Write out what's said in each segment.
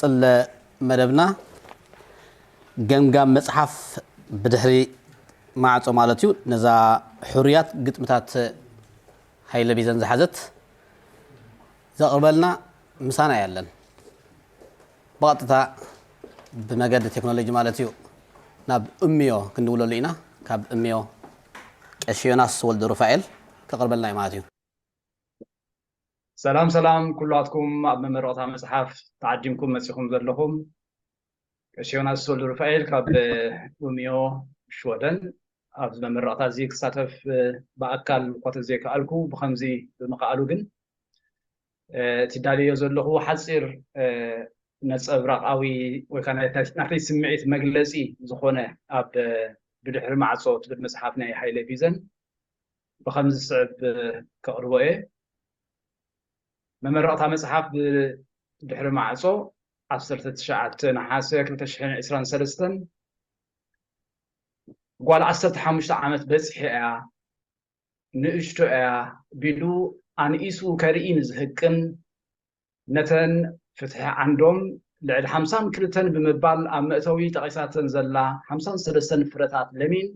ንቕጽል መደብና ገምጋም መጽሓፍ ብድሕሪ ማዕጾ ማለት እዩ። ነዛ ሕሩያት ግጥምታት ሃይለ ቢዘን ዝሓዘት ዘቕርበልና ምሳና ያለን ብቐጥታ ብመገዲ ቴክኖሎጂ ማለት እዩ ናብ እምዮ ክንድውለሉ ኢና። ካብ እምዮ ቀሺ ዮናስ ወልደ ሩፋኤል ከቕርበልና እዩ ማለት እዩ። ሰላም ሰላም ኩላትኩም ኣብ መመረቕታ መጽሓፍ ተዓዲምኩም መጺኹም ዘለኹም። ቀሺ ዮናስ ወልደ ሩፋኤል ካብ ኡምዮ ሽወደን። ኣብዚ መመረቕታ እዚ ክሳተፍ ብኣካል እኳ ተዘይከኣልኩ ብኸምዚ ብምኽኣሉ ግን እቲ ዳልዮ ዘለኹ ሓፂር ነፀብራቃዊ ወይ ከዓ ናተይ ስምዒት መግለፂ ዝኾነ ኣብ ብድሕሪ ማዕፆ ትብል መፅሓፍ ናይ ሃይለ ቢዘን ብኸምዚ ዝስዕብ ከቕርቦ እየ። መመረቕታ መፅሓፍ ብድሕሪ ማዕፆ ዓሰርተ ትሽዓተ ነሓሰ ክልተ ሽሕን ዕስራን ሰለስተን ጓል ዓሰርተ ሓሙሽተ ዓመት በፂሐ እያ ንእሽቶ እያ ቢሉ ኣንኢሱ ከርኢ ንዝህቅን ነተን ፍትሒ ዓንዶም ልዕሊ ሓምሳን ክልተን ብምባል ኣብ መእተዊ ጠቒሳተን ዘላ ሓምሳን ሰለስተን ፍረታት ለሚን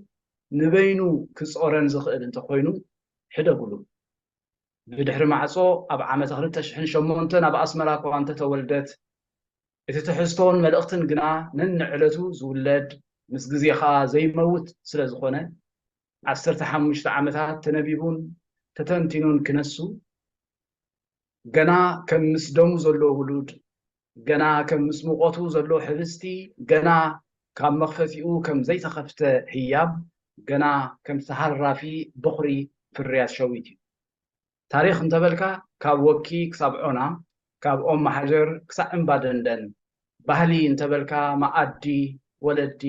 ንበይኑ ክጾረን ዝኽእል እንተኾይኑ ሕደጉሉ። ብድሕሪ ማዕጾ ኣብ ዓመተ ክልተ ሽሕን ሸሞንተን ኣብ ኣስመራ እኳ እንተተወልደት እቲ ትሕዝቶን መልእኽትን ግና ነንዕለቱ ዝውለድ ምስ ግዜ ኸኣ ዘይመውት ስለ ዝኾነ ዓሰርተ ሓሙሽተ ዓመታት ተነቢቡን ተተንቲኑን ክነሱ ገና ከም ምስ ደሙ ዘሎ ውሉድ ገና ከም ምስ ሙቐቱ ዘሎ ሕብስቲ ገና ካብ መኽፈቲኡ ከም ዘይተኸፍተ ህያብ ገና ከም ዝተሃራፊ በኹሪ ፍርያት ሸዊት እዩ። ታሪኽ እንተበልካ ካብ ወኪ ክሳብ ዖና ካብ ኦም ማሓጀር ክሳዕ እምባ ደንደን ባህሊ እንተበልካ መኣዲ ወለዲ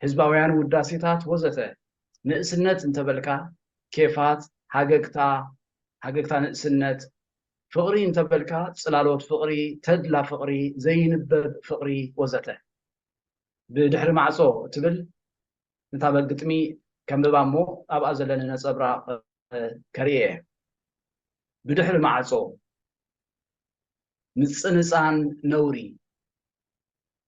ህዝባውያን ውዳሴታት ወዘተ ንእስነት እንተበልካ ኬፋት ሃገግታ ሃገግታ ንእስነት ፍቕሪ እንተበልካ ጽላሎት ፍቕሪ ተድላ ፍቕሪ ዘይንበብ ፍቕሪ ወዘተ ብድሕሪ ማዕጾ እትብል ንታ በግጥሚ ከንብባ እሞ ኣብኣ ዘለኒ ነጸብራቕ ከርእየ ብድሕሪ ማዕጾ ምጽንጻን ነውሪ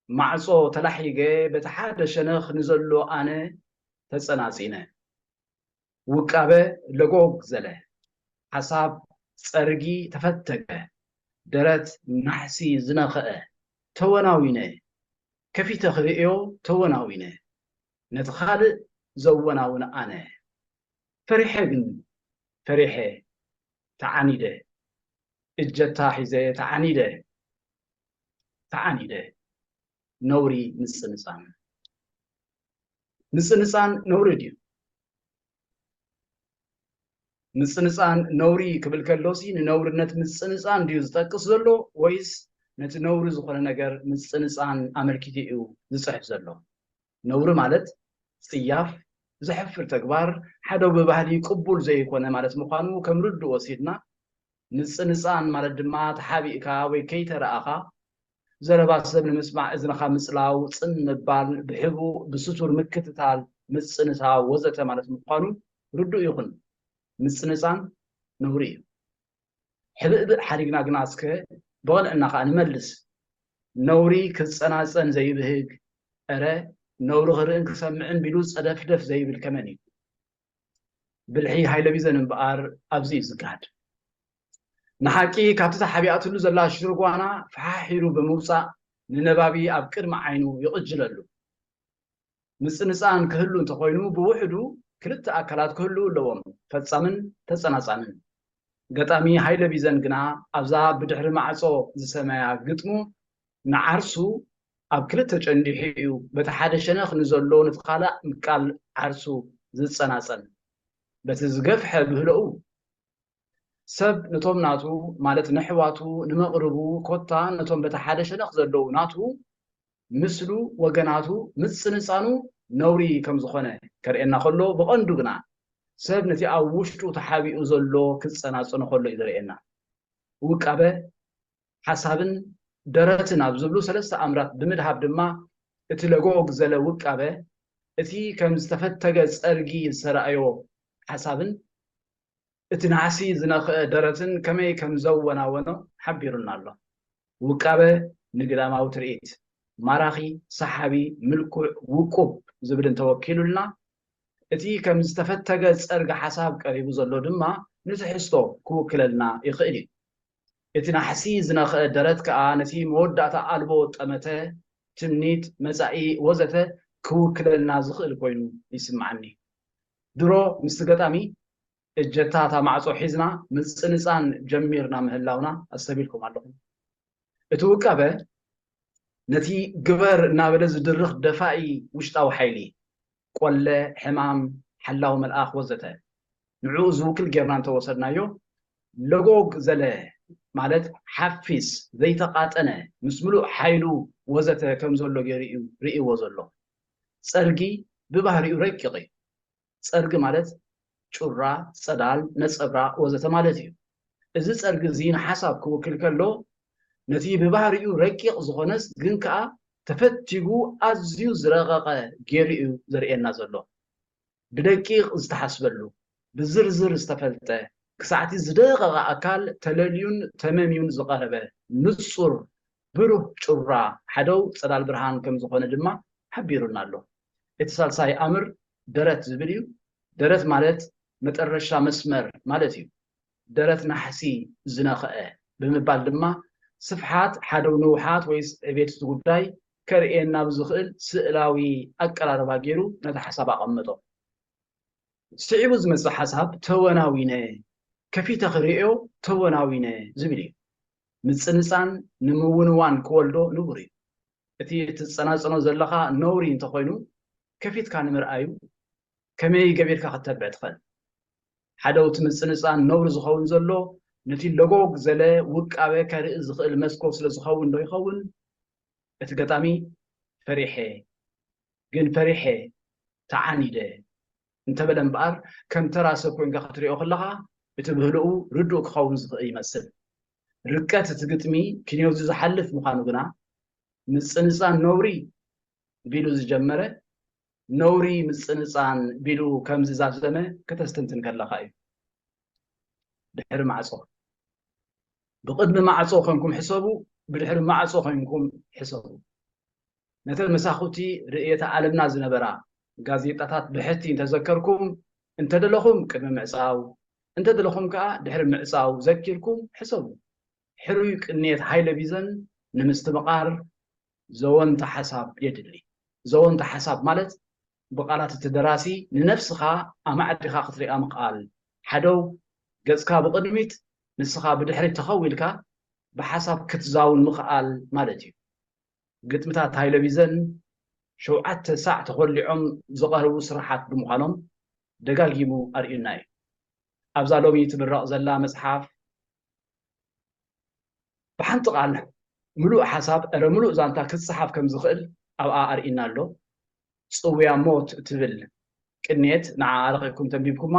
ማዕጾ ተላሒገ በቲ ሓደ ሸነኽ ንዘሎ ኣነ ተጸናጺነ ውቃበ ለጎግ ዘለ ሓሳብ ጸርጊ ተፈተገ ደረት ናሕሲ ዝነኸአ ተወናዊነ ከፊተ ክርእዮ ተወናዊነ ነቲ ካልእ ዘወናውን ኣነ ፈሪሐ ግን ፈሪሐ ተዓኒደ እጀታ ሒዘ ተዓኒደ ተዓኒደ ነውሪ ምጽንጻን ምጽንጻን ነውሪ ድዩ? ምጽንጻን ነውሪ ክብል ከሎሲ ንነውርነት ምጽንጻን ድዩ ዝጠቅስ ዘሎ ወይስ ነቲ ነውሪ ዝኾነ ነገር ምጽንጻን ኣመልኪቱ እዩ ዝጽሕፍ ዘሎ? ነውሪ ማለት ጽያፍ፣ ዘሕፍር ተግባር፣ ሓደ ብባህሊ ቅቡል ዘይኮነ ማለት ምዃኑ ከም ርዱእ ወሲድና፣ ምጽንጻን ማለት ድማ ተሓቢእካ ወይ ከይተረኣኻ ዘረባ ሰብ ንምስማዕ እዝንኻ ምጽላው፣ ጽን ምባል፣ ብሕቡእ ብስቱር ምክትታል፣ ምጽንታው ወዘተ ማለት ምዃኑ ርዱእ ይኹን። ምጽንጻን ነውሪ እዩ። ሕብእብእ ሓዲግና ግና እስከ ብቕንዕና ከኣ ንመልስ። ነውሪ ክጸናጸን ዘይብህግ፣ እረ ነውሪ ክርእን ክሰምዕን ቢሉ ጸደፍደፍ ዘይብል ከመን እዩ? ብልሒ ሃይለ ቢዘን እምበኣር ኣብዚ እዩ ዝጋድ። ንሓቂ ካብቲ ተሓቢኣትሉ ዘላ ሽርጓና ፈሓሒሩ ብምውጻእ ንነባቢ ኣብ ቅድሚ ዓይኑ ይቕጅለሉ። ምጽንጻን ክህሉ እንተኾይኑ ብውሕዱ ክልተ ኣካላት ክህልው ኣለዎም፣ ፈጻምን ተጸናጻንን። ገጣሚ ሃይለ ቢዘን ግና ኣብዛ ብድሕሪ ማዕጾ ዝሰመያ ግጥሙ ንዓርሱ ኣብ ክልተ ጨንዲሑ እዩ በቲ ሓደ ሸነኽ ንዘሎ ነቲ ካልእ ምቃል ዓርሱ ዝጸናጸን። በቲ ዝገፍሐ ብህለኡ ሰብ ነቶም ናቱ ማለት ነሕዋቱ ንመቕርቡ ኮታ ነቶም በቲ ሓደ ሸነኽ ዘለዉ ናቱ ምስሉ ወገናቱ ምጽንጻኑ ነውሪ ከም ዝኾነ ከርእየና ከሎ ብቐንዱ ግና ሰብ ነቲ ኣብ ውሽጡ ተሓቢኡ ዘሎ ክጸናጽኖ ከሎ እዩ ዘርእየና። ውቃበ ሓሳብን ደረትን ኣብ ዝብሉ ሰለስተ ኣምራት ብምድሃብ ድማ እቲ ለጎግ ዘለ ውቃበ እቲ ከም ዝተፈተገ ጸርጊ ዝተራእዮ ሓሳብን እቲ ናሕሲ ዝነኽአ ደረትን ከመይ ከም ዘወናወኖ ሓቢሩና ኣሎ። ውቃበ ንግዳማዊ ትርኢት፣ ማራኺ፣ ሰሓቢ፣ ምልኩዕ፣ ውቁብ ዝብል እንተወኪሉልና፣ እቲ ከም ዝተፈተገ ጸርጊ ሓሳብ ቀሪቡ ዘሎ ድማ ንትሕዝቶ ክውክለልና ይኽእል እዩ። እቲ ናሕሲ ዝነኽአ ደረት ከኣ ነቲ መወዳእታ ኣልቦ ጠመተ፣ ትምኒት፣ መጻኢ ወዘተ ክውክለልና ዝኽእል ኮይኑ ይስምዓኒ። ድሮ ምስቲ ገጣሚ እጀታ እታ ማዕጾ ሒዝና ምጽንጻን ጀሚርና ምህላውና ኣስተብሂልኩም ኣለኹም። እቲ ውቃበ ነቲ ግበር እናበለ ዝድርኽ ደፋኢ ውሽጣዊ ሓይሊ፣ ቆለ፣ ሕማም፣ ሓላዊ መልኣኽ ወዘተ፣ ንዕኡ ዝውክል ጌርና እንተወሰድናዮ፣ ለጎግ ዘለ ማለት ሓፊስ፣ ዘይተቓጠነ፣ ምስ ምሉእ ሓይሉ ወዘተ ከም ዘሎ ገይሩ እዩ ርእይዎ ዘሎ። ጸርጊ ብባህሪኡ ረቂቕ እዩ። ጸርጊ ማለት ጩራ፣ ጸዳል፣ ነጸብራቕ ወዘተ ማለት እዩ። እዚ ጸርጊ እዚ ንሓሳብ ክውክል ከሎ፣ ነቲ ብባህሪኡ ረቂቕ ዝኾነስ ግን ከኣ ተፈቲጉ ኣዝዩ ዝረቐቐ ገይሩ እዩ ዘርእየና ዘሎ። ብደቂቕ ዝተሓስበሉ፣ ብዝርዝር ዝተፈልጠ፣ ክሳዕቲ ዝደቐቐ ኣካል ተለልዩን ተመምዩን ዝቐረበ ንጹር ብሩህ ጩራ ሓደው ጸዳል ብርሃን ከም ዝኾነ ድማ ሓቢሩና ኣሎ። እቲ ሳልሳይ ኣምር ደረት ዝብል እዩ። ደረት ማለት መጠረሻ መስመር ማለት እዩ። ደረት ናሕሲ ዝነኽአ ብምባል ድማ ስፍሓት ሓደው ንውሓት ወይስ ዕቤት እቲ ጉዳይ ከርእየና ብዝኽእል ስእላዊ ኣቀራርባ ገይሩ ነቲ ሓሳብ ኣቐመጦ። ስዒቡ ዝመጽእ ሓሳብ ተወናዊነ፣ ከፊተ ክርእዮ ተወናዊነ ዝብል እዩ። ምጽንጻን ንምውንዋን ክወልዶ ንቡር እዩ። እቲ እትጸናጸኖ ዘለኻ ነውሪ እንተኾይኑ ከፊትካ ንምርኣዩ ከመይ ገቢርካ ክተብዕ ትኽእል? ሓደ እቲ ምጽንጻን ነውሪ ዝኸውን ዘሎ ነቲ ለጎግ ዘለ ውቃበ ከርኢ ዝኽእል መስኮት ስለ ዝኸውን ዶ ይኸውን? እቲ ገጣሚ ፈሪሐ፣ ግን ፈሪሐ፣ ተዓኒደ እንተበለ እምበኣር፣ ከም ተራ ሰብ ኮይንካ ክትሪኦ ከለኻ፣ እቲ ብህልኡ ርዱእ ክኸውን ዝኽእል ይመስል። ርቀት እቲ ግጥሚ ክንዮዚ ዝሓልፍ ምዃኑ ግና፣ ምጽንጻን ነውሪ ቢሉ ዝጀመረ፣ ነውሪ ምጽንጻን ቢሉ ከም ዝዛዘመ ከተስተንትን ከለኻ እዩ። ድሕሪ ማዕጾ። ብቕድሚ ማዕጾ ኮንኩም ሕሰቡ፣ ብድሕሪ ማዕጾ ኮንኩም ሕሰቡ። ነተን መሳኹቲ ርእየተ ዓለምና ዝነበራ ጋዜጣታት ብሕቲ እንተዘከርኩም፣ እንተደለኹም ቅድሚ ምዕጻው፣ እንተደለኹም ከኣ ድሕሪ ምዕጻው ዘኪርኩም ሕሰቡ። ሕሩይ ቅንየት ሃይለ ቢዘን ንምስትምቓር ዘወንታ ሓሳብ የድሊ። ዘወንታ ሓሳብ ማለት ብቓላት እቲ ደራሲ ንነብስኻ ኣማዕዲኻ ክትሪኣ ምኽኣል። ሓደው ገጽካ ብቕድሚት ንስኻ ብድሕሪት ተኸዊልካ ብሓሳብ ክትዛውን ምኽኣል ማለት እዩ። ግጥምታት ሃይለ ቢዘን ሸውዓተ ሳዕ ተኾሊዖም ዝቐርቡ ስራሓት ብምዃኖም ደጋጊሙ ኣርእዩና እዩ። ኣብዛ ሎሚ ትምረቕ ዘላ መጽሓፍ ብሓንቲ ቃል ምሉእ ሓሳብ፣ እረ ምሉእ ዛንታ ክጸሓፍ ከም ዝኽእል ኣብኣ ኣርእዩና ኣሎ። ጽውያ ሞት እትብል ቅንየት ንዓኣ ረኺብኩም ተንቢብኩማ፣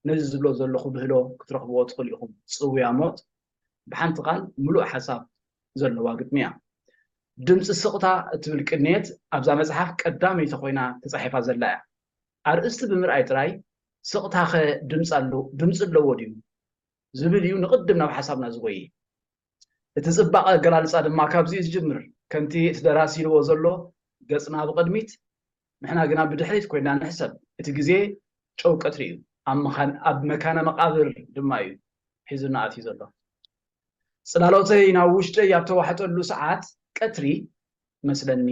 ነዚ ዝብሎ ዘለኹ ብህሎ ክትረኽብዎ ትኽእሉ ኢኹም። ጽውያ ሞት ብሓንቲ ቃል ምሉእ ሓሳብ ዘለዋ ግጥሚ እያ። ድምጺ ስቕታ እትብል ቅንየት ኣብዛ መጽሓፍ ቀዳመይቲ ኮይና ተጻሒፋ ዘላ እያ። ኣርእስቲ ብምርኣይ ጥራይ ስቕታኸ ድምጺ ኣለዎ ድዩ ዝብል እዩ ንቕድም ናብ ሓሳብና ዝጎይ። እቲ ጽባቐ ኣገላልጻ ድማ ካብዚ እዩ ዝጅምር። ከምቲ እቲ ደራሲ ኢልዎ ዘሎ፣ ገጽና ብቕድሚት፣ ንሕና ግና ብድሕሪት ኮይና ንሕሰብ። እቲ ግዜ ጨው ቀትሪ እዩ፣ ኣብ መካነ መቓብር ድማ እዩ ሒዙና ኣትዩ ዘሎ። ጽላሎተይ ናብ ውሽጠይ ኣብ ተዋሕጠሉ ሰዓት ቀትሪ መስለኒ፣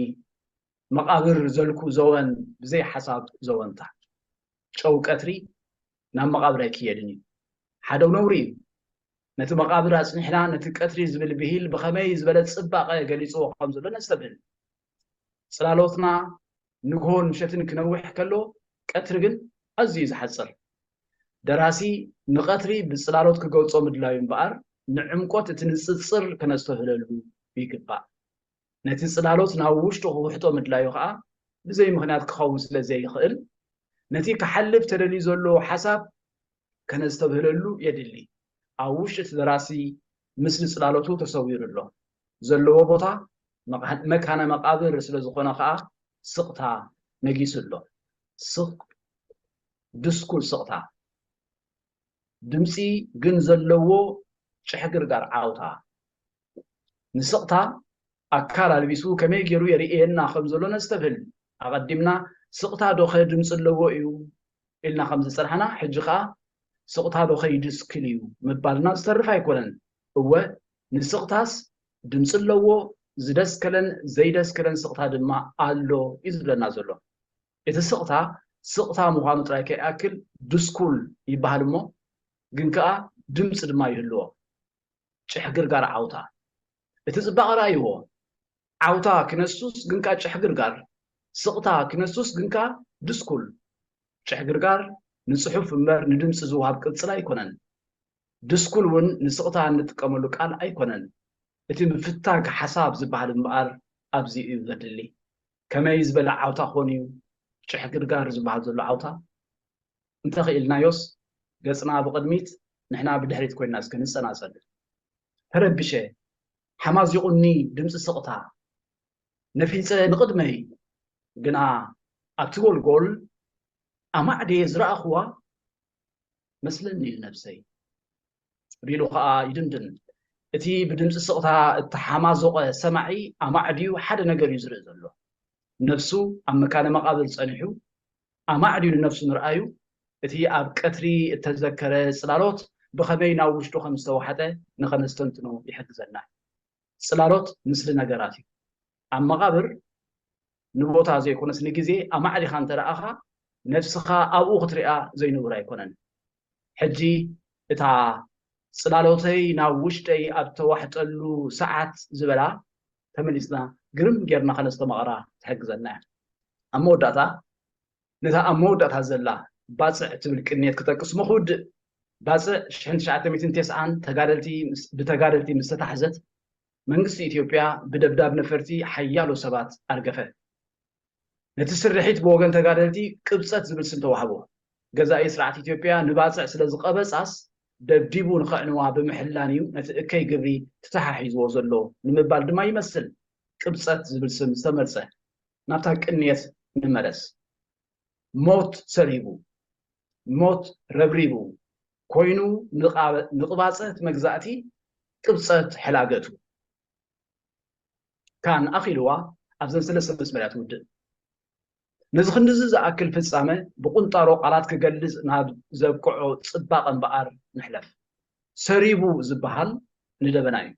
መቓብር ዘልኩ ዘወን ብዘይ ሓሳብ ዘወንታ። ጨው ቀትሪ ናብ መቓብር ኣይክየድን እዩ። ሓደው ነውሪ እዩ። ነቲ መቓብር ኣጽኒሕና ነቲ ቀትሪ ዝብል ብሂል ብኸመይ ዝበለ ጽባቐ ገሊጽዎ ከም ዘሎ ነስተብህል። ጽላሎትና ንግሆን ምሸትን ክነውሕ ከሎ ቀትሪ ግን ኣዝዩ እዩ ዝሓጽር። ደራሲ ንቐትሪ ብጽላሎት ክገልጾ ምድላዩ እምበኣር ንዕምቆት እቲ ንጽጽር ከነስተብህለሉ ይግባእ። ነቲ ጽላሎት ናብ ውሽጡ ክውሕጦ ምድላዩ ከኣ ብዘይ ምኽንያት ክኸውን ስለ ዘይኽእል ነቲ ክሓልፍ ተደልዩ ዘሎ ሓሳብ ከነስተብህለሉ የድሊ። ኣብ ውሽጢ እቲ ደራሲ ምስሊ ጽላሎቱ ተሰዊሩ ኣሎ። ዘለዎ ቦታ መቓ- መካነ መቓብር ስለ ዝኾነ ከኣ ስቕታ ነጊሱ ኣሎ። ስቕ ድስኩል ስቕታ ድምጺ ግን ዘለዎ ጭሕግርጋር ዓውታ። ንስቕታ ኣካል ኣልቢሱ ከመይ ገይሩ የርእየና ከም ዘሎ ነስተብህል። ኣቐዲምና ስቕታ ዶኸ ድምፂ ኣለዎ እዩ ኢልና ከም ዝፀናሕና፣ ሕጂ ከዓ ስቕታ ዶኸ ይድስክል እዩ ምባልና ዝተርፍ ኣይኮነን። እወ፣ ንስቕታስ ድምፂ ኣለዎ፣ ዝደስከለን ዘይደስከለን ስቕታ ድማ ኣሎ እዩ ዝብለና ዘሎ። እቲ ስቕታ ስቕታ ምዃኑ ጥራይ ከይኣክል ድስኩል ይበሃል እሞ፣ ግን ከኣ ድምፂ ድማ ይህልዎ። ጭሕግርጋር ዓውታ። እቲ ጽባቐ ረኣይዎ። ዓውታ ክነሱስ ግን ከኣ ጭሕግርጋር፣ ስቕታ ክነሱስ ግን ከኣ ድስኩል። ጭሕግርጋር ንጽሑፍ እምበር ንድምጺ ዝወሃብ ቅጽል ኣይኮነን። ድስኩል እውን ንስቕታ እንጥቀመሉ ቃል ኣይኮነን። እቲ ምፍታግ ሓሳብ ዝበሃል እምበኣር ኣብዚ እዩ ዘድሊ። ከመይ ዝበለ ዓውታ ኾን እዩ ጭሕግርጋር ዝበሃል ዘሎ ዓውታ? እንተኽኢልናዮስ ገጽና ብቕድሚት ንሕና ብድሕሪት ኮይና እስከ ንጸናጸል። ተረቢሸ፣ ሓማዚቑኒ ድምጺ ስቕታ። ነፊጸ ንቕድመይ፣ ግና ኣብቲ ጎልጎል ኣማዕድየ ዝረኣኹዋ መስለኒ ኢሉ ነብሰይ። ቢሉ ኸኣ ይድምድም። እቲ ብድምጺ ስቕታ እተሓማዞቐ ሰማዒ ኣማዕድዩ ሓደ ነገር እዩ ዝርኢ ዘሎ። ነፍሱ ኣብ መካነ መቓብር ጸኒሑ፣ ኣማዕድዩ ንነፍሱ ምርኣዩ፣ እቲ ኣብ ቀትሪ እተዘከረ ጽላሎት ብኸመይ ናብ ውሽጡ ከም ዝተዋሕጠ ንኸነስተንትኖ ይሕግዘና። ጽላሎት ምስሊ ነገራት እዩ። ኣብ መቓብር ንቦታ ዘይኮነስ ንግዜ ኣማዕዲኻ እንተ ረኣኻ፣ ነፍስኻ ኣብኡ ክትሪኣ ዘይንቡር ኣይኮነን። ሕጂ እታ ጽላሎተይ ናብ ውሽጠይ ኣብ ተዋሕጠሉ ሰዓት ዝበላ ተመሊስና ግርም ጌርና ከነስተማቕራ ትሕግዘና እያ። ኣብ መወዳእታ፣ ነታ ኣብ መወዳእታ ዘላ ባጽዕ እትብል ቅንየት ክጠቅስ እሞ ክውድእ። ባጽዕ ሽሕን ትሽዓተ ሚእትን ተስዓን ተጋደልቲ ምስ-፣ ብተጋደልቲ ምስ ተታሕዘት፣ መንግስቲ ኢትዮጵያ ብደብዳብ ነፈርቲ ሓያሎ ሰባት ኣርገፈ። ነቲ ስርሒት ብወገን ተጋደልቲ ቅብጸት ዝብል ስም ተዋህቦ። ገዛኢ ስርዓት ኢትዮጵያ ንባጽዕ ስለ ዝቐበጻስ፣ ደብዲቡ ንኸዕንዋ ብምሕላን እዩ ነቲ እከይ ግብሪ ተተሓሒዝዎ ዘሎ ንምባል ድማ ይመስል ቅብጸት ዝብል ስም ዝተመርጸ። ናብታ ቅንየት ንመለስ። ሞት ሰሪቡ፣ ሞት ረብሪቡ ኮይኑ ንቓበ-፣ ንቕባጸ እቲ መግዛእቲ ቅብጸት ሕላገቱ። ካን ኣኺልዋ ኣብዘን ሰለስተ መስመርያ ትውድእ። ነዚ ክንድዚ ዝኣክል ፍጻመ ብቁንጣሮ ቃላት ክገልጽ ናብ ዘብቅዖ ጽባቐ እምበኣር ንሕለፍ። ሰሪቡ ዝበሃል ንደበና እዩ።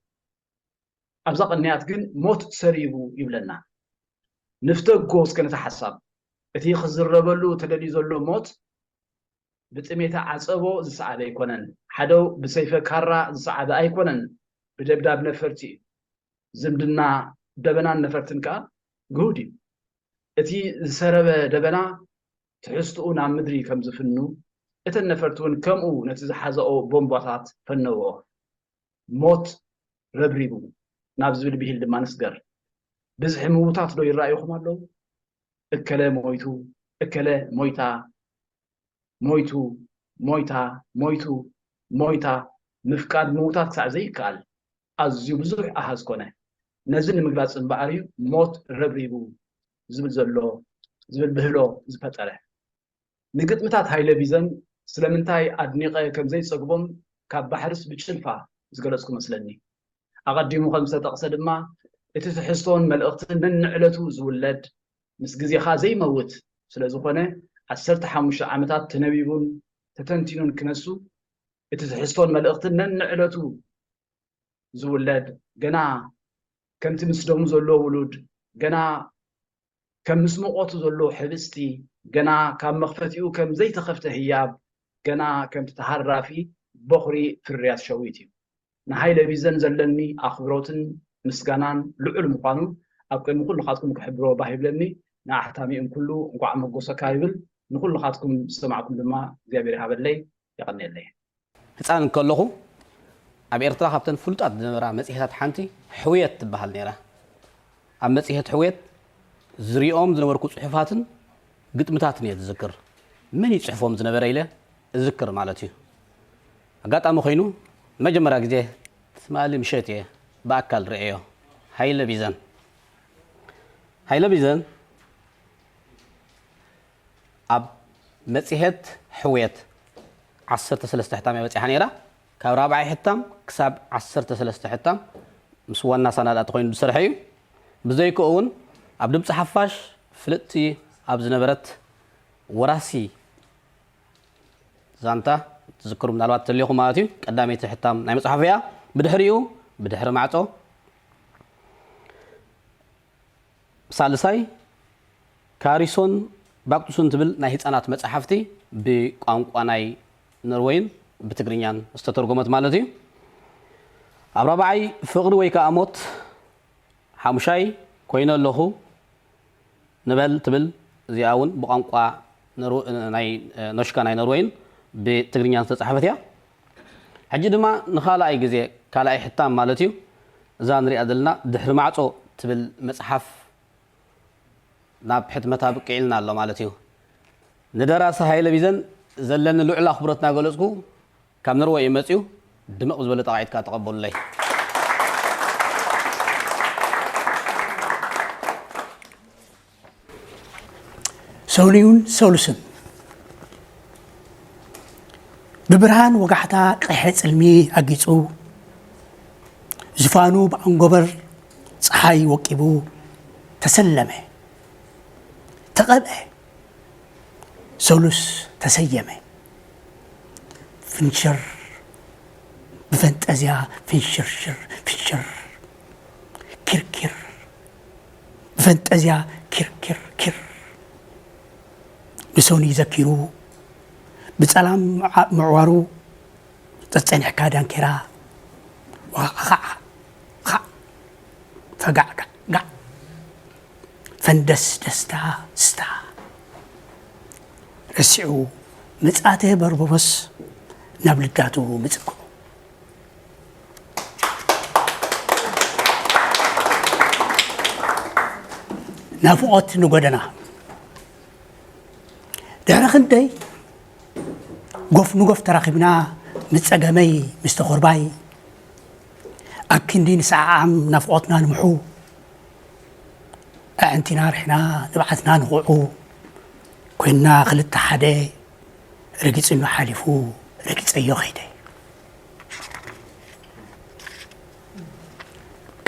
ኣብዛ ቅንያት ግን ሞት ሰሪቡ ይብለና። ንፍተጎ እስከ ነቲ ሓሳብ። እቲ ክዝረበሉ ተደልዩ ዘሎ ሞት ብጥሜተ ዓጸቦ ዝሰዓበ ኣይኮነን። ሓደው ብሰይፈ ካራ ዝሰዓበ ኣይኮነን። ብደብዳብ ነፈርቲ እዩ። ዝምድና ደበናን ነፈርትን ከኣ ግሁድ እዩ። እቲ ዝሰረበ ደበና ትሕዝትኡ ናብ ምድሪ ከም ዝፍኑ፣ እተን ነፈርቲ እውን ከምኡ ነቲ ዝሓዛኦ ቦምባታት ፈነውኦ። ሞት ረብሪቡ ናብ ዝብል ብሂል ድማ ንስገር። ብዝሒ ምዉታት ዶ ይረኣዩኹም ኣለዉ? እከለ ሞይቱ፣ እከለ ሞይታ፣ ሞይቱ፣ ሞይታ፣ ሞይቱ፣ ሞይታ፣ ምፍቃድ ምዉታት ክሳዕ ዘይከኣል ኣዝዩ ብዙሕ ኣሃዝ ኮነ። ነዚ ንምግላጽ እምበኣር እዩ ሞት ረብሪቡ ዝብል ዘሎ፣ ዝብል ብህሎ ዝፈጠረ። ንግጥምታት ሃይለ ቢዘን ስለምንታይ ኣድኒቐ ከም ዘይጸግቦም ካብ ባሕርስ ብጭልፋ ዝገለጽኩ መስለኒ። ኣቐዲሙ ከም ዝተጠቕሰ ድማ፣ እቲ ትሕዝቶን መልእኽትን ነንዕለቱ ዝውለድ፣ ምስ ግዜኻ ዘይመውት ስለ ዝኾነ፣ ዓሰርተ ሓሙሽተ ዓመታት ተነቢቡን ተተንቲኑን ክነሱ፣ እቲ ትሕዝቶን መልእኽትን ነንዕለቱ ዝውለድ፣ ገና ከምቲ ምስ ደሙ ዘሎ ውሉድ፣ ገና ከም ምስ ሙቐቱ ዘሎ ሕብስቲ፣ ገና ካብ መኽፈቲኡ ከም ዘይተኸፍተ ህያብ፣ ገና ከምቲ ተሃራፊ በኹሪ ፍርያት ሸዊት እዩ። ንሃይለ ቢዘን ዘለኒ ኣኽብሮትን ምስጋናን ልዑል ምዃኑ ኣብ ቅድሚ ኩልኻትኩም ክሕብሮ ባህ ይብለኒ። ንኣሕታሚኡን ኩሉ እንቋዕ መጎሰካ ይብል። ንኹልኻትኩም ዝሰማዕኩም ድማ እግዚኣብሔር ይሃበለይ። የቐንየለይ። ህፃን እንከለኹ ኣብ ኤርትራ ካብተን ፍሉጣት ዝነበራ መፅሄታት ሓንቲ ሕውየት ትበሃል ነይራ። ኣብ መፅሄት ሕውየት ዝሪኦም ዝነበርኩ ፅሑፋትን ግጥምታትን እየ ዝዝክር። መን ይፅሕፎም ዝነበረ ኢለ እዝክር ማለት እዩ። ኣጋጣሚ ኮይኑ መጀመርያ ግዜ ትማሊ ምሸት እየ ብኣካል ርእየዮ። ሃይለ ቢዘን። ሃይለ ቢዘን ኣብ መፅሄት ሕውየት ዓሰርተ ሰለስተ ሕታም እያ በፂሓ ነይራ። ካብ ራብዓይ ሕታም ክሳብ ዓሰርተ ሰለስተ ሕታም ምስ ዋና ሳናዳእቲ ኮይኑ ዝሰርሐ እዩ። ብዘይክኡ እውን ኣብ ድምፂ ሓፋሽ ፍልጥቲ ኣብ ዝነበረት ወራሲ ዛንታ ትዝክሩ ምናልባት ተሊኹም ማለት እዩ። ቀዳመይቲ ሕታም ናይ መፅሓፍ እያ። ብድሕሪኡ ብድሕሪ ማዕፆ ሳልሳይ ካሪሶን ባክቱስን ትብል ናይ ህፃናት መፅሓፍቲ ብቋንቋ ናይ ኖርወይን ብትግርኛን ዝተተርጎመት ማለት እዩ። ኣብ ራብዓይ ፍቕሪ ወይ ከዓ ሞት፣ ሓሙሻይ ኮይነ ኣለኹ ንበል ትብል፣ እዚኣ እውን ብቋንቋ ናይ ኖሽካ ናይ ኖርወይን ብትግርኛን ዝተፃሕፈት እያ። ሕጂ ድማ ንኻልኣይ ግዜ ካልኣይ ሕታም ማለት እዩ፣ እዛ ንሪኣ ዘለና ድሕሪ ማዕፆ ትብል መፅሓፍ ናብ ሕትመታ ብቅ ኢልና ኣሎ ማለት እዩ። ንደራሲ ሃይለ ቢዘን ዘለኒ ልዑል ኣኽብሮት እናገለፅኩ፣ ካብ ኖርወይ እዩ መፅዩ፣ ድምቕ ዝበለ ጠቓዒት ከዓ ተቐበሉለይ። ሰውንዩን ሰውልስን ብብርሃን ወጋሕታ ቀይሐ ጽልሚ ኣጊጹ፣ ዝፋኑ ብኣንጎበር ጸሓይ ወቂቡ ተሰለመ፣ ተቐብአ። ሰሉስ ተሰየመ። ፍንሽር ብፈንጠዝያ ፍንሽርሽር ፍንሽር ኪርኪር ብፈንጠዝያ ኪርኪር ኪር ንሰውኒ ዘኪሩ ብጸላም ምዕዋሩ ጸጸኒሕካ ዳንኬራ ዋኻዕ ኻዕ ፈጋዕ ጋዕ ጋዕ ፈንደስ ደስታ ስታ ረሲዑ መጻተ በርበቦስ ናብ ልዳቱ ምጽግዑ ናፍቖት ንጎደና ድሕሪ ክንደይ ጎፍ ንጎፍ ተራኺብና ምስ ጸገመይ ምስ ተኾርባይ ኣብ ክንዲ ንሰዓዓም ናፍቖትና ንምሑ ኣዕንቲና ርሕና ንብዓትና ንቑዑ ኮይንና ክልተ ሓደ ረጊጽኑ ሓሊፉ ረጊጸዮ ኸይደ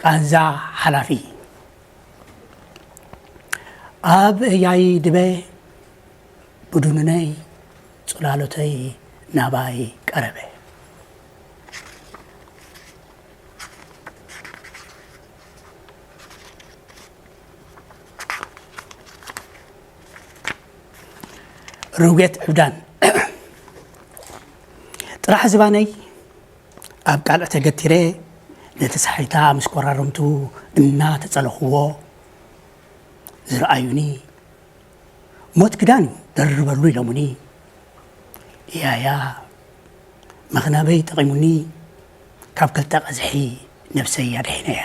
ቃንዛ ሓላፊ ኣብ እያይ ድበ ብዱኑነይ ጽላሎተይ ናባይ ቀረበ። ርውየት ዕብዳን ጥራሕ ዝባነይ ኣብ ቃልዕ ተገቲረ ነቲ ሳሒታ ምስ ኮራርምቱ እናተጸለኽዎ ዝረኣዩኒ ሞት ክዳን እዩ ደርበሉ ኢሎሙኒ። ያያ መኽናበይ ጠቒሙኒ ካብ ክልተ ቀዝሒ ነብሰይ ኣድሒነያ።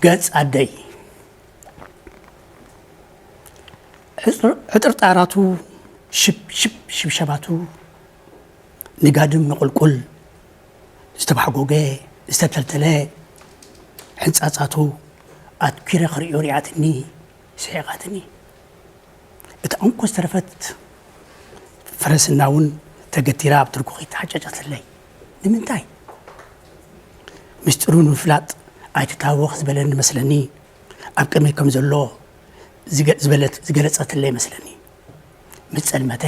ገጽ ኣደይ ዕጥርጣራቱ ሽብሽብ ሽብሸባቱ ንጋድም ንቑልቁል ዝተባሕጎገ ዝተተልተለ ሕንጻጻቱ ኣትኲረ ክርእዮ ሪኣትኒ ስሒቓትኒ። እታ እንኮ ዝተረፈት ፈረስና እውን ተገቲራ ኣብ ትርኩኺ ተሓጨጨትለይ። ንምንታይ? ምስጢሩ ንምፍላጥ ኣይትታወኽ ዝበለኒ መስለኒ። ኣብ ቅድመይ ከም ዘሎ ዝገለጸትለይ መስለኒ። ምስ ጸልመተ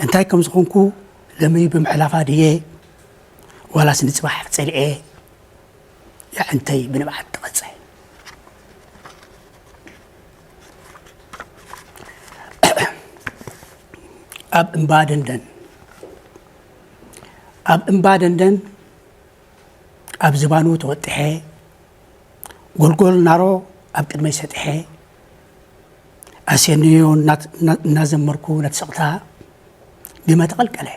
እንታይ ከም ዝኾንኩ ለሚ ብምሕላፋ ድየ ዋላስ ንጽባሕ ጸሊኤ የዕንተይ ብንብዓት ተቐጸ። ኣብ እምባ ደንደን ኣብ እምባ ደንደን ኣብ ዝባኑ ተወጢሐ ጎልጎል ናሮ ኣብ ቅድመይ ሰጢሐ ኣስየንዮ እናዘመርኩ ነቲ ስቕታ ግመ ተቐልቀለ።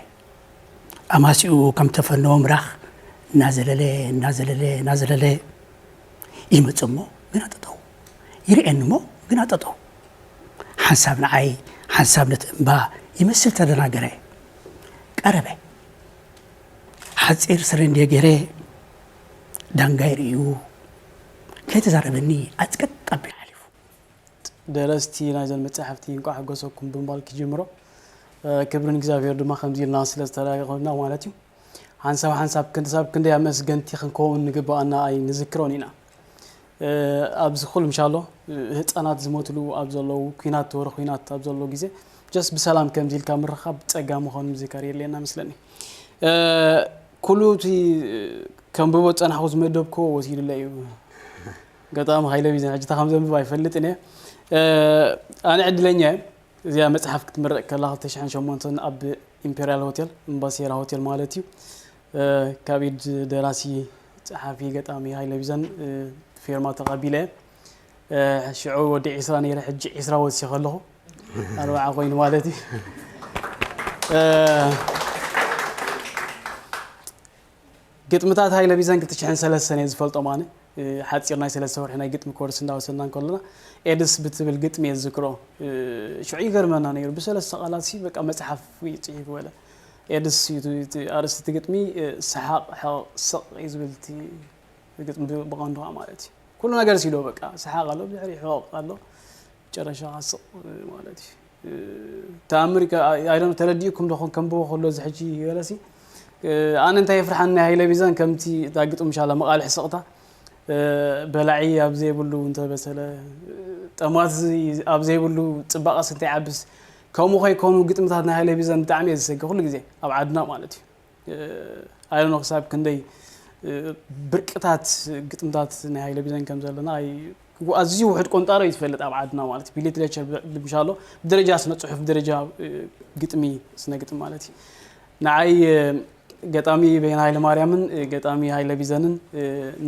ኣማሲኡ ከም ተፈነወ ምራኽ እናዘለለ እናዘለለ እናዘለለ ይመጽእ እሞ ግና ጠጠው፣ ይርእየኒ እሞ ግና ጠጠው። ሓንሳብ ንዓይ ሓንሳብ ነቲ እምባ ይመስል ተደናገረ። ቀረበ። ሓጺር ስረ እንድየ ገይረ ዳንጋይ ርእዩ ከይተዛረበኒ ኣጽቅጥ ኣቢሉ ሓሊፉ። ደረስቲ ናይዘን መጻሕፍቲ እንኳዕ ሓጎሰኩም ብምባል ክጅምሮ። ክብሪ ንእግዚኣብሔር ድማ ከምዚ ኢልና ስለ ዝተራኸብና ማለት እዩ። ሓንሳብ ሓንሳብ ክንሳብ ክንደይ ኣመስገንቲ ክንከውን ንግብኣና ኣይንዝክሮን ኢና። ኣብዚ ኩሉ ምሻሎ ህፃናት ዝሞትሉ ኣብ ዘለዉ፣ ኩናት ወረ ኩናት ኣብ ዘለዉ ግዜ ጀስት ብሰላም ከምዚ ኢልካ ምርኻብ ጸጋ ምዃኑ ምዝካር የድልየና መስለኒ። ኩሉ እቲ ከንብቦ ዝጸናሕኩ ዝመደብክዎ ወሲዱለይ እዩ። ገጣሚ ሃይለ ቢዘን ሕጂ እታ ከም ዘንብብ ኣይፈልጥን እየ። ኣነ ዕድለኛ እየ። እዚኣ መጽሓፍ ክትምረቕ ከላ ክልተ ሽሕን ሸሞንተን ኣብ ኢምፔርያል ሆቴል፣ እምባሴራ ሆቴል ማለት እዩ፣ ካብ ኢድ ደራሲ ጸሓፊ ገጣሚ ሃይለ ቢዘን ፌርማ ተቐቢለ እየ። ሽዑ ወዲ ዒስራ ነይረ፣ ሕጂ ዒስራ ወሲኸ ኣለኹ። ኣርባዓ ኮይኑ ማለት እዩ። ግጥምታት ሃይለ ቢዘን ክልተ ሽሕን ሰለስተን እየ ዝፈልጦም ኣነ። ሓጺር ናይ ሰለስተ ወርሒ ናይ ግጥሚ ኮርስ እንዳወሰድና እንከለና ኤድስ ብትብል ግጥሚ እየ ዝዝክሮ። ሽዑ ይገርመና ነይሩ። ብሰለስተ ቃላት ሲ በቃ መጽሓፍ እዩ ጽሒፉ በለ። ኤድስ እዩ እቲ ኣርእስቲ እቲ ግጥሚ። ሰሓቕ፣ ሕቕ፣ ስቕ እዩ ዝብል እቲ ግጥሚ ብቐንዱ ማለት እዩ። ኩሉ ነገር ሲዶ በቃ ሰሓቕ ኣሎ፣ ብድሕሪ ሕቕ ኣሎ፣ ጨረሻ ስቕ ማለት እዩ። ተኣምር ኣይደን ተረዲእኩም ዶኾን ከንብቦ ከሎ እዚ ሕጂ ይበለሲ። ኣነ እንታይ የፍርሓኒ ናይ ሃይለ ቢዘን ከምቲ እታ ግጥም ሻላ መቓልሕ ስቕታ፣ በላዒ ኣብ ዘይብሉ እንተበሰለ፣ ጠማት ኣብ ዘይብሉ ጽባቐስ እንታይ ዓብስ። ከምኡ ከይኮኑ ግጥምታት ናይ ሃይለ ቢዘን ብጣዕሚ እየ ዝሰግእ ኩሉ ግዜ ኣብ ዓድና ማለት እዩ። ኣይዶኖ ክሳብ ክንደይ ብርቅታት ግጥምታት ናይ ሃይለ ቢዘን ከም ዘለና ኣይ-፣ ኣዝዩ ውሕድ ቆንጣሮ እዩ ዝፈልጥ ኣብ ዓድና ማለት እዩ። ብሊትሬቸር ብ-፣ ብምሻሎ ብደረጃ ስነ ጽሑፍ፣ ብደረጃ ግጥሚ፣ ስነ ግጥሚ ማለት እዩ። ንዓይ ገጣሚ በየነ ሃይለ ማርያምን ገጣሚ ሃይለ ቢዘንን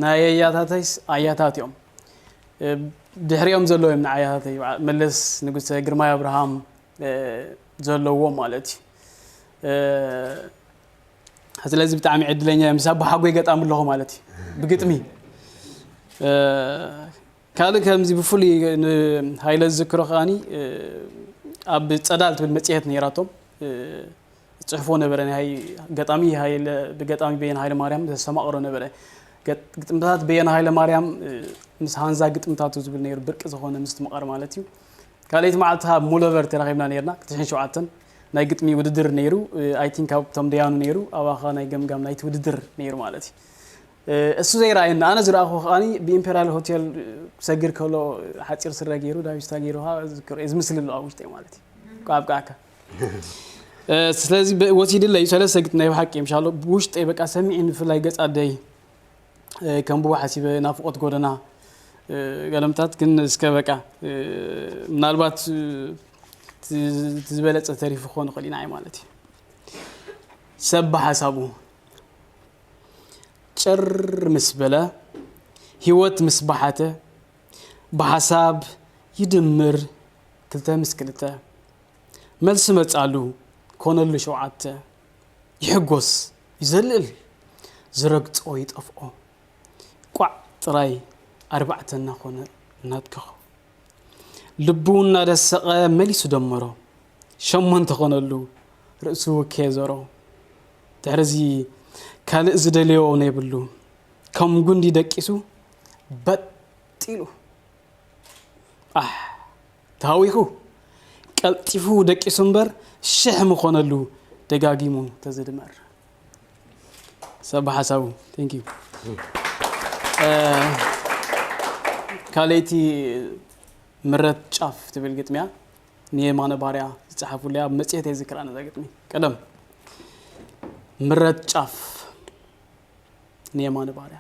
ናይ ኣያታተይስ ኣያታት እዮም። ድሕሪኦም ዘለዉ እዮም ንኣያታተይ፣ መለስ ንጉሰ፣ ግርማይ ኣብርሃም፣ ዘለዎም ማለት እዩ። ስለዚ ብጣዕሚ ዕድለኛ እየ፣ ምስ ኣቦሓጎይ ገጣሚ ኣለኹ ማለት እዩ ብግጥሚ። ካልእ ከምዚ ብፍሉይ ንሃይለ ዝዝክሮ ከኣኒ፣ ኣብ ጸዳል ትብል መጽሔት ነይራቶም፣ ጽሕፎ ነበረ፣ ናይ ገጣሚ ሃይለ፣ ብገጣሚ በየነ ሃይለ ማርያም ዘስተማቕሮ ነበረ። ገጥ-፣ ግጥምታት በየነ ሃይለ ማርያም ምስ ሃንዛ ግጥምታቱ ዝብል ነይሩ፣ ብርቂ ዝኾነ ምስትምቓር ማለት እዩ። ካልኣይቲ መዓልቲ ኣብ ሙሎቨር ተራኺብና ነይርና፣ ክልተ ሽሕን ሸውዓተን ናይ ግጥሚ ውድድር ነይሩ። ኣይ ቲንክ ኣብቶም ደያኑ ነይሩ፣ ኣባኻ ናይ ገምጋም ናይቲ ውድድር ነይሩ ማለት እዩ። እሱ ዘይረኣየኒ፣ ኣነ ዝረኣኹ ከኣኒ ብኢምፔርያል ሆቴል ክሰግር ከሎ ሓጺር ስረ ገይሩ፣ ዳዊስታ ገይሩ ከኣ ዝክር-፣ ዝምስል ኣሎ ኣብ ውሽጠይ ማለት እዩ። ካብ ከኣካ። ስለዚ ወሲድለይ ሰለስተ ግጥም ናይ ብሓቂ ምሻሎ ብውሽጠይ በቃ ሰሚዒ፣ ብፍላይ ገጽ ኣደይ ከንብቦ ሓሲበ፣ ናፍቆት ጎደና፣ ገለምታት ግን እስከ በቃ ምናልባት እቲ ዝበለጸ ተሪፉ ክኾን ይኽእል እዩ ንዓይ ማለት እዩ። ሰብ ብሓሳቡ ጭር ምስ በለ፣ ህይወት ምስ በሓተ፣ ብሓሳብ ይድምር ክልተ ምስ ክልተ። መልሲ መጻሉ ኮነሉ ሸውዓተ። ይሕጎስ፣ ይዘልል፣ ዝረግጾ ይጠፍኦ። ቋዕ ጥራይ ኣርባዕተ እናኾነ እናትከኾ። ልቡ እናደሰቐ መሊሱ ደመሮ። ሸሞንተ ኮነሉ ርእሱ ከየዞሮ። ድሕርዚ ካልእ ዝደልዮ ነይብሉ። ከም ጉንዲ ደቂሱ በጥ ኢሉ። ኣሕ፣ ተሃዊኹ። ቀልጢፉ ደቂሱ እምበር ሽሕ ምኾነሉ ደጋጊሙ ተዝድመር። ሰብ ብሓሳቡ። Thank you። እ፣ ካልኣይቲ ምረት ጫፍ ትብል ግጥሚያ ንየማነ ባርያ ዝጸሓፉለያ ኣብ መጽሔት እየ ዝዝክራ ነዛ ግጥሚ። ቀደም ምረት ጫፍ ንየማነ ባርያ።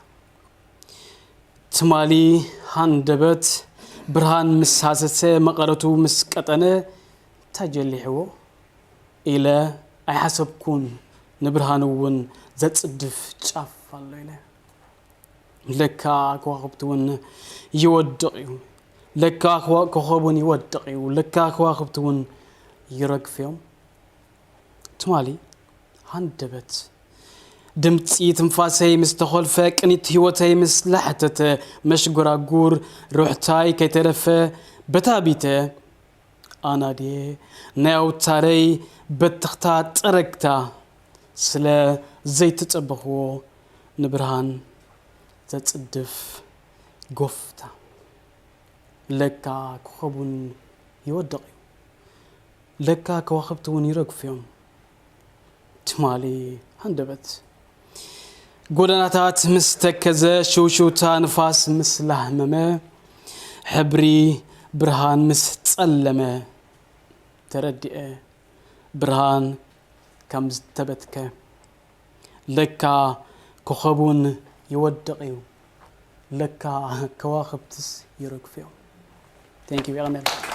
ትማሊ ሃንደበት ብርሃን ምስ ሃሰሰ፣ መቐረቱ ምስ ቀጠነ፣ እንታይ ጀሊሕዎ ኢለ ኣይሓሰብኩን። ንብርሃን እውን ዘጽድፍ ጫፍ ኣሎ ኢለ። ለካ ከዋኽብቲ እውን ይወድቕ እዩ። ለካ ከዋ-፣ ኮኸብ እውን ይወድቕ እዩ። ለካ ከዋኽብቲ እውን ይረግፉ እዮም። ትማሊ ሃንደበት ድምጺ ትንፋሰይ ምስ ተኾልፈ፣ ቅኒት ህይወተይ ምስ ላሕተተ፣ መሽጎራጉር ሩሕታይ ከይተረፈ በታ ቢተ ኣናድየ ናይ ኣውታረይ በትኽታ ጸረግታ፣ ስለ ዘይተጸበኽዎ ንብርሃን ዘጽድፍ ጎፍታ። ለካ ኮኸብ እውን ይወድቕ እዩ። ለካ ከዋኽብቲ እውን ይረግፉ እዮም። ትማሊ ሃንደበት ጎደናታት ምስ ተከዘ፣ ሽውሽውታ ንፋስ ምስ ላህመመ፣ ሕብሪ ብርሃን ምስ ጸለመ፣ ተረዲኤ ብርሃን ከም ዝተበትከ። ለካ ኮኸብ እውን ይወድቕ እዩ። ለካ ከዋኽብትስ ይረግፉ እዮም። Thank you፣ የቐንየልና።